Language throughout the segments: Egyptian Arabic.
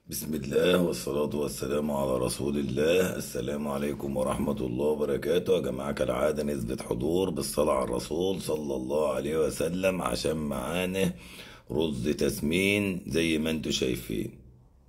بسم الله والصلاة والسلام على رسول الله. السلام عليكم ورحمة الله وبركاته. يا جماعة كالعادة نسبة حضور بالصلاة على الرسول صلى الله عليه وسلم، عشان معانا رز تسمين زي ما انتم شايفين،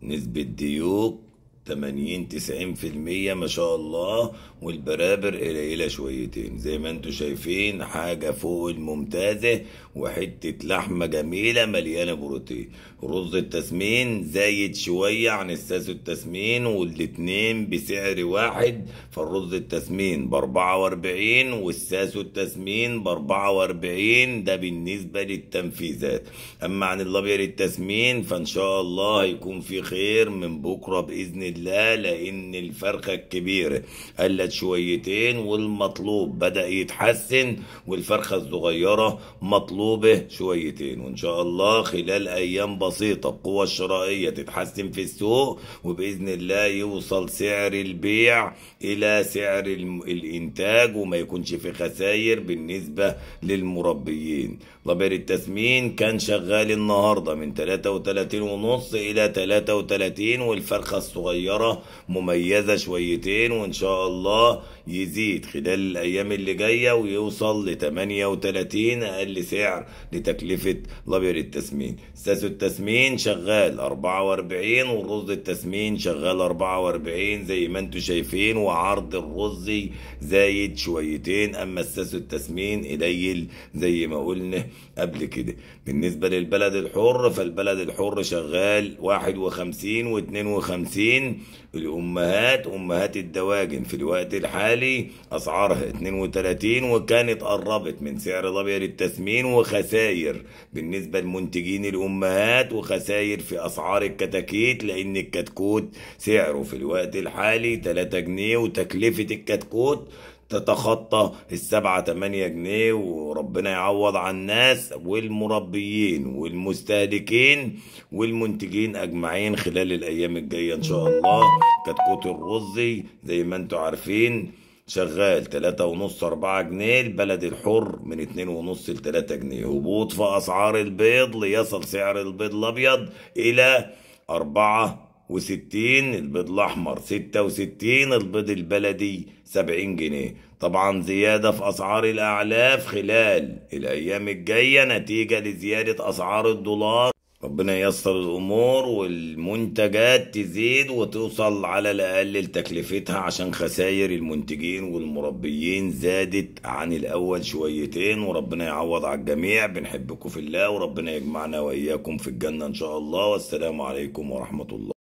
نسبة ديوك 80-90% ما شاء الله، والبرابر قليلة شويتين زي ما انتم شايفين، حاجة فوق الممتازة وحتة لحمة جميلة مليانة بروتين. رز التسمين زايد شوية عن الساس التسمين، والاتنين بسعر واحد، فالرز التسمين ب44 والساس التسمين ب44، ده بالنسبة للتنفيذات. أما عن الأبيض التسمين فإن شاء الله هيكون في خير من بكرة بإذن الله، لأن الفرخة الكبيرة قلت شويتين والمطلوب بدأ يتحسن، والفرخة الصغيرة مطلوبة شويتين، وإن شاء الله خلال أيام بسيطة القوة الشرائية تتحسن في السوق، وبإذن الله يوصل سعر البيع إلى سعر الإنتاج وما يكونش في خسائر بالنسبة للمربيين. لبير التسمين كان شغال النهاردة من 33.5 إلى 33، والفرخة الصغيرة مميزة شويتين، وإن شاء الله يزيد خلال الأيام اللي جاية ويوصل ل 38 أقل سعر لتكلفة لبير التسمين. ساس التسمين شغال 44، والرز التسمين شغال 44 زي ما انتم شايفين، وعرض الرز زايد شويتين، أما الساس التسمين قليل زي ما قلنا قبل كده. بالنسبة للبلد الحر فالبلد الحر شغال 51 و52. الأمهات أمهات الدواجن في الوقت الحالي أسعارها 32، وكانت قربت من سعر الأبيض التسمين، وخسائر بالنسبة لمنتجين الأمهات، وخسائر في أسعار الكتاكيت، لأن الكتكوت سعره في الوقت الحالي 3 جنيه، وتكلفة الكتكوت تتخطى 7-8 جنيه، وربنا يعوض على الناس والمربيين والمستهلكين والمنتجين أجمعين خلال الأيام الجاية إن شاء الله. كتكوت الرزي زي ما انتم عارفين شغال 3.5-4 جنيه، البلد الحر من 2.5 ل3 جنيه. هبوط في أسعار البيض ليصل سعر البيض الأبيض إلى 64، البيض الأحمر 66، البيض البلدي 70 جنيه. طبعا زيادة في أسعار الأعلاف خلال الأيام الجاية نتيجة لزيادة أسعار الدولار. ربنا ييسر الأمور والمنتجات تزيد وتوصل على الأقل لتكلفتها، عشان خسائر المنتجين والمربيين زادت عن الأول شويتين، وربنا يعوض على الجميع. بنحبكم في الله، وربنا يجمعنا وإياكم في الجنة إن شاء الله، والسلام عليكم ورحمة الله.